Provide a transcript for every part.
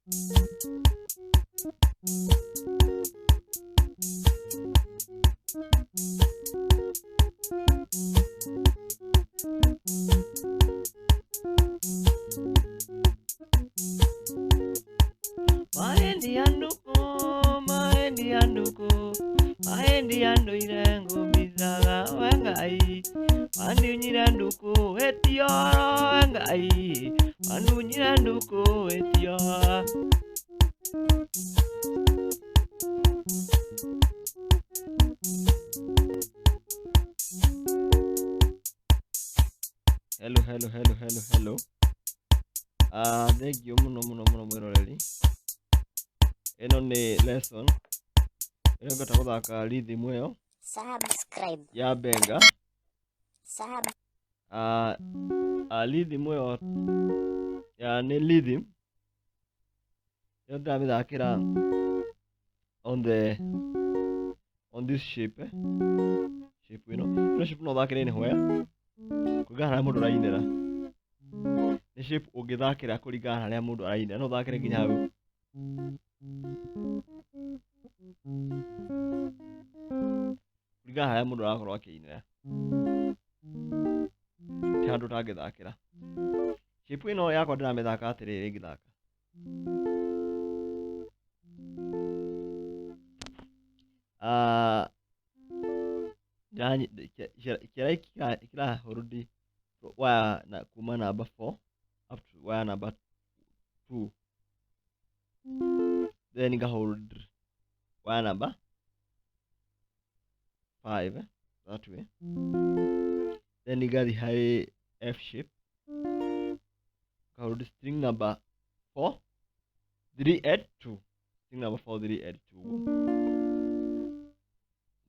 Maendi anduku, maendi anduire ngumithaga we Ngai, mandunyire nduku wĩtioro we Ngai, mandunyire nduku wĩtioro. Hello, hello, hello, hello, hello. Thank you muno muno muno mwiroreri. Ĩno nĩ lesson ĩrĩa ngwenda gũthaka rhythm ĩyo Subscribe. ya benga. Sub. Rhythm ĩyo ya nĩ rhythm ĩyo ndĩramĩthakĩra on the on this shape, eh? Shape ĩno ĩno shape no ũthakĩre anywhere kũringana na harĩa mũndũ arainĩra. Nĩ shape ũngĩthakĩra kũringana na harĩa mũndũ arainĩra, no ũthakĩre nginya hau kũringana na harĩa mũndũ arakorwo akĩinĩra, ti handũ ũtangĩthakĩra. Shape ĩno yakwa ndĩramĩthaka atĩrĩrĩ ngĩthaka kĩara gĩkĩ kĩrahũrũndi waya na kuma number 4 up to wire number 2, then ngahold wire number 5, that way, then ngathi harĩ F shape, ngahold string number 4 3 and 2, string number 4 3 and 2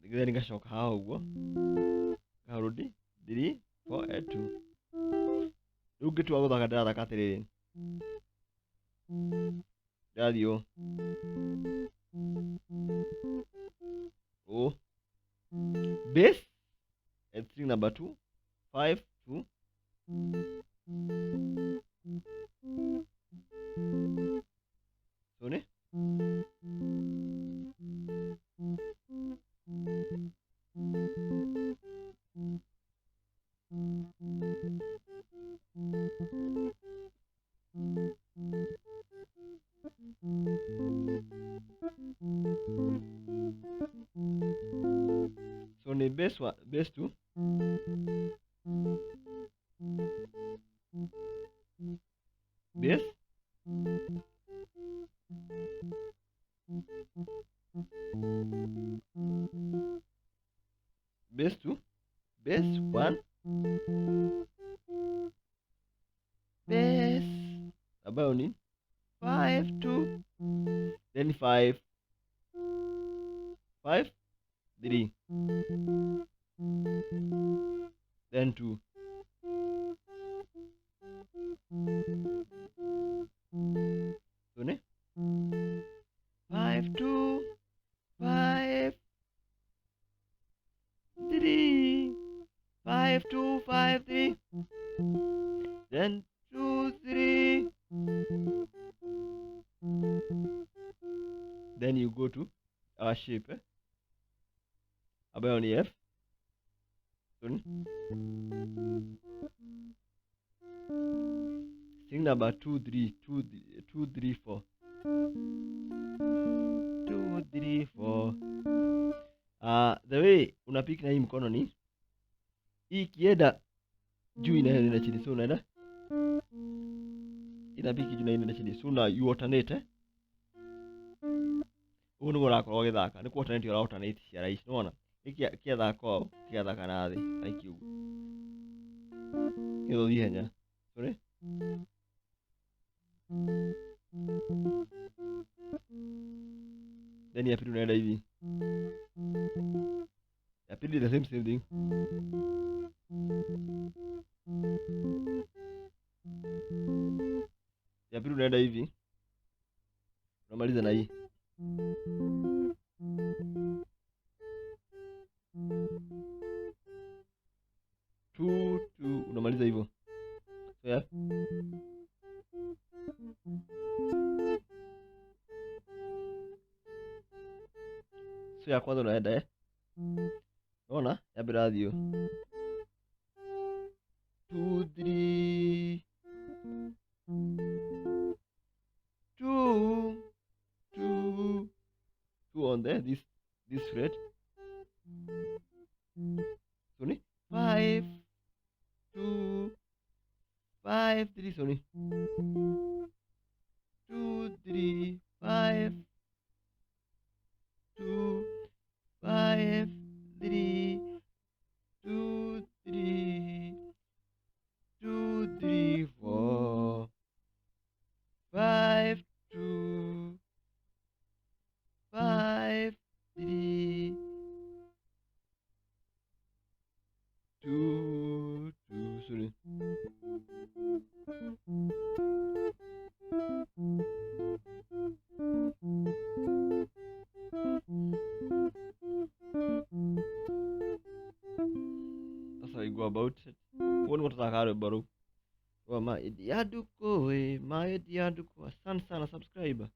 ũguo, then ngacoka haha ũguo ngahold 3 4 and 2. Rĩu ngĩtua gũthaka ndĩrathaka atĩrĩrĩ, ndĩrathiĩ ũũ ũũ, bass and string number 2 5 2, so nĩ so ni bass 1, bass 2, bass bass 2, bass 1, bass ambayo ni 5 2, then 5 5 3, then 2. So ni 5 2 5 3 5 2 5 3, then 2 3, then you go to our shape, ambayo ni F. So string number 2 3 2 2 3 4 2 3 4. The way unapick na hii mkono ni hii ikienda juu inaenda chini, so unaenda inapiki juu na inaenda chini, so na you alternate, eh? Ũguo nĩguo ũrakorwo ũgĩthaka, nĩ ku alternate ũra alternate ciara ici, nĩwona kĩathaka ũũ kĩgathaka na thĩ like ũguo, nĩgetha ũthiĩ ihenya. Sorry, then ya pili unaenda hivi, ya pili the same thing, ya pili unaenda hivi, unamaliza na hii. 2 2, unamaliza hivyo. So yeah. So ya kwanza unaenda eh, unaona yambĩra thiũ 2 3 2 2 2 on there, this fret. So ni 5 2 5 3, so ni 2 3 5 2 5 3 2 3 2 3 4 5 2 5 3 2 2, sorry. That's how you go about it. Ũguo nĩguo tũthakaga rwĩmbo rũu rwa Maĩndi ya Ndukũ ĩ, Maĩndi ya Ndukũ. Asante sana, subscribe.